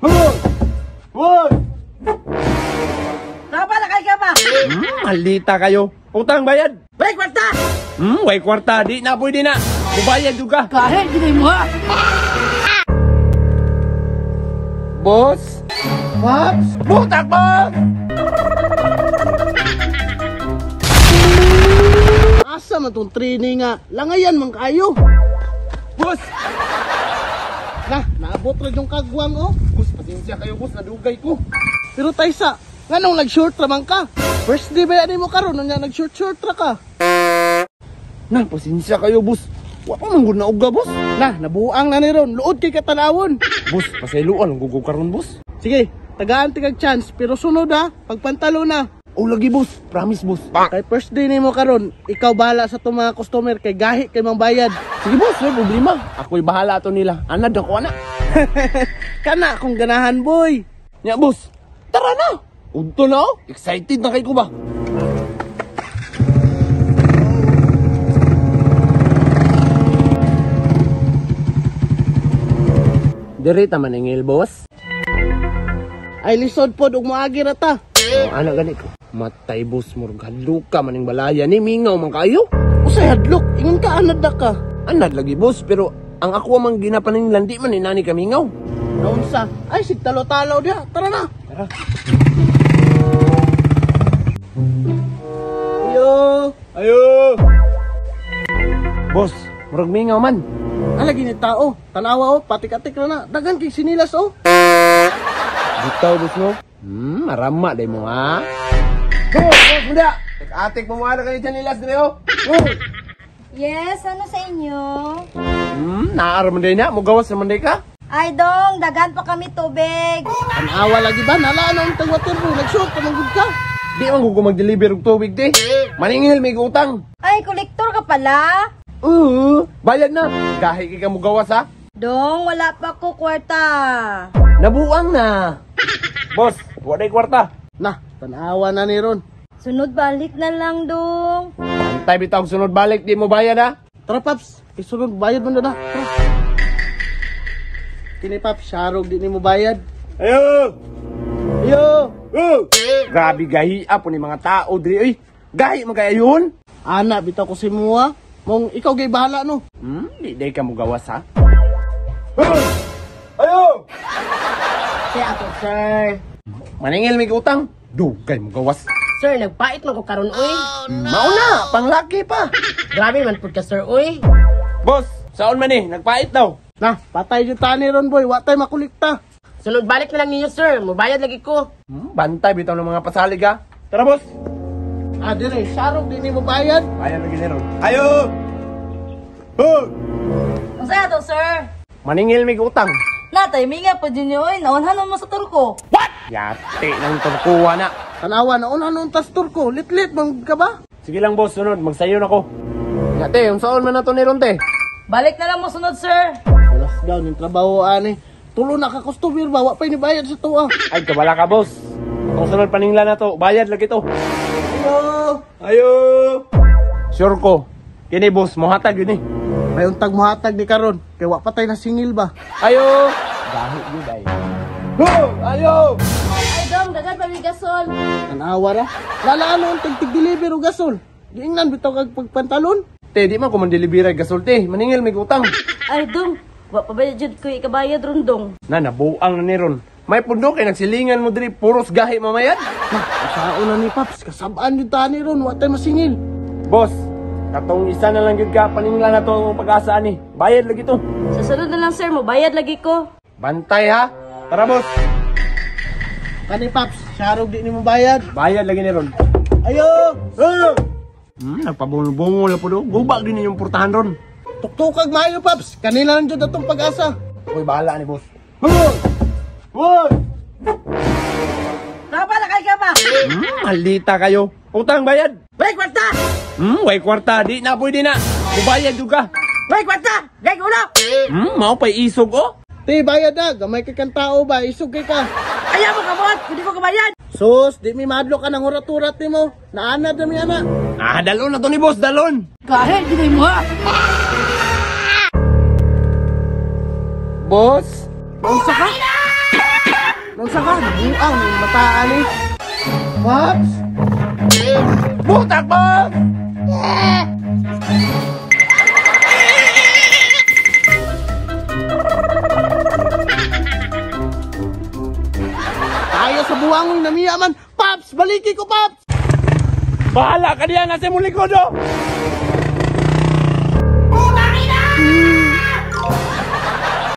Hoy! Napalakay ka pa! Maldita kayo. Utang bayad. Way kwarta! Way kwarta. Di na pwede na. Mubayad juga. Kahit ginay mo ha! Boss? Paps? Butak, boss! Asa man tong training nga? Langayan man kayo. Boss! Na, naabot ra yung kagwang oh. Boss, pasensya kayo boss, nadugay ko. Pero Taysa, nganong nag-short ra man ka? First day ba yan mo karon unya nag-short-short ra ka? Na, pasensya kayo boss. Wa pa man gud nauga boss. Na, nabuang na ni ron. Luod kay katanawon. Boss, pasayloan ang gugo karon boss. Sige, tagaan ti kag chance pero sunod ha, pagpantalo na. Oh lagi boss, promise boss. Kay first day nimo karon, ikaw bahala sa itong mga customer kay gahi kay mang bayad. Sige boss, may problema. Ako'y bahala ato nila. Anad ako ana. Kana akong ganahan boy. Nya boss, tara na. Udto na oh. Excited na kay ko ba? Dire ta maningil boss. Ay lisod pod ug moagi ra ta. Oh, ana gani ko. Matay boss, murag hadlok ka maning balaya ni mingaw man kayo. Usay hadlok, ingon ka anad na ka. Anad lagi boss, pero ang ako mang ginapaninglan di man ni nani kamingaw. Naunsa? Ay sig talo-talo diha. Tara na. Tara. Ayo. Ayo. Boss, murag mingaw man. Alagi ni tao. Tanawa oh, patik-atik ra na. Dagan kay sinilas oh. Bitaw boss no. Marama day mo ha. Go, boss muda. Atik pumuha kayo dyan nilas dire oh. Yes, ano sa inyo? Naar man day na, mugawas naman day ka. Ay dong, daghan pa kami tubig. Tanawa lagi ba? Nala na untang water bro. Nag-short ka man gud ka. Di man ko mag-deliver og tubig di. Maningil may utang. Ay, kolektor ka pala. Oo, bayad na. Gahi kay ka mugawas ha. Dong, wala pa ko kwarta. Nabuang na. Boss, wala kwarta. Na, tanawa na ni ron. Sunod balik na lang, dong. Antay bitaw sunod balik di mo bayad ha. Tara Paps, isunod bayad man na. Tara. Kini Paps, sarog di nimo bayad. Ayo. Ayo. Oh. Grabe gahi po ni mga tao diri oy. Gahi man kay ayon. Ana bitaw ko si Mua. Mong ikaw gay bahala no. Di day ka mugawas ha. Ayo. Kaya ako, sir. Maningil mig utang. Dugay mugawas. Sir, nagpait man ko karon oy. Oh, no. Mauna, panglaki pa. Grabe man pud ka sir oy. Boss, saon man ni? Nagpait daw. Na, patay jud tani ron boy, wa tay makulikta. Sunod balik na lang ninyo sir, mubayad lagi ko. Bantay bitaw ng mga pasalig ha. Tara boss. Ah, dire, sarog di nimo bayad. Bayad lagi ni ron. Ayo. Oh. Unsa to, sir? Maningil mig utang. Natay, minga pa din oy. Naunhan mo sa turko. What? Yate ng turkuha na. Tanawa, naunhan mo tas turko. Litlit man ka ba? Sige lang boss, sunod. Magsayo na ko. Yate, unsaon man na to ni ron te? Balik na lang mo sunod, sir. Walas daw ning trabaho ani. Tulo na ka customer ba, wa pay ni bayad sa tuwa. Ay, kabala ka boss. Kung sunod paningla na to, bayad lagi to. Ayo. Ayo. Sure ko. Kini boss, mohatag yun eh. May untag mohatag ni karon kay wa patay na singil ba. Ayo. Gahi gyud ay. Ho, ayo. Ay dong, daghan pa mi gasol. Tanawa ra. Lalaan ang tig-deliver og gasol. Giingnan bitaw kag pagpantalon. Te, di man ko man-deliver ay gasol te. Maningil may utang. Ay dong, wa pa ba jud ko ikabayad ron dong. Na nabuang na ni ron. May pundo kay nagsilingan mo diri puros gahi mamayad. Sao na ni Paps, kasabaan jud tani ron, wa tay masingil. Boss, katong isa na lang gyud ka paningla na to ang pag-asa ani. Bayad lagi to. Sa sunod na lang sir, mo bayad lagi ko. Bantay ha. Tara boss. Kani Paps, sarog di nimo bayad. Bayad lagi ni ron. Ayo. Oh! Nagpabungo-bungo na po do. Guba din yung portahan ron. Tuktukag maayo Paps, kanila lang jud atong pag-asa. Ako'y bahala ni boss. Hoy! Hoy! Napalakay ka pa! Maldita kayo. Utang bayad. Way kwarta! Way kwarta. Di na pwede na. Mubayad juga. Way kwarta! Gay ulo! Mao pa'y isog oh. Te, bayad na. Gamay kay kang tao ba? Isog kay ka. Ayaw mo kamot! Hindi ko kabayad! Sus, di mi madlo ka ng urat-urat ni mo. Naanad na mi ana. Ah, dalon na to ni boss, dalon. Kahit ginay mo ha! Boss? Unsa ka? Nang ka? Buang ng mataan eh. Paps? Butak mo! Tayo sa buwangong namiya man. Paps, baliki ko, Paps! Bahala ka diyan nasa imong likod oh.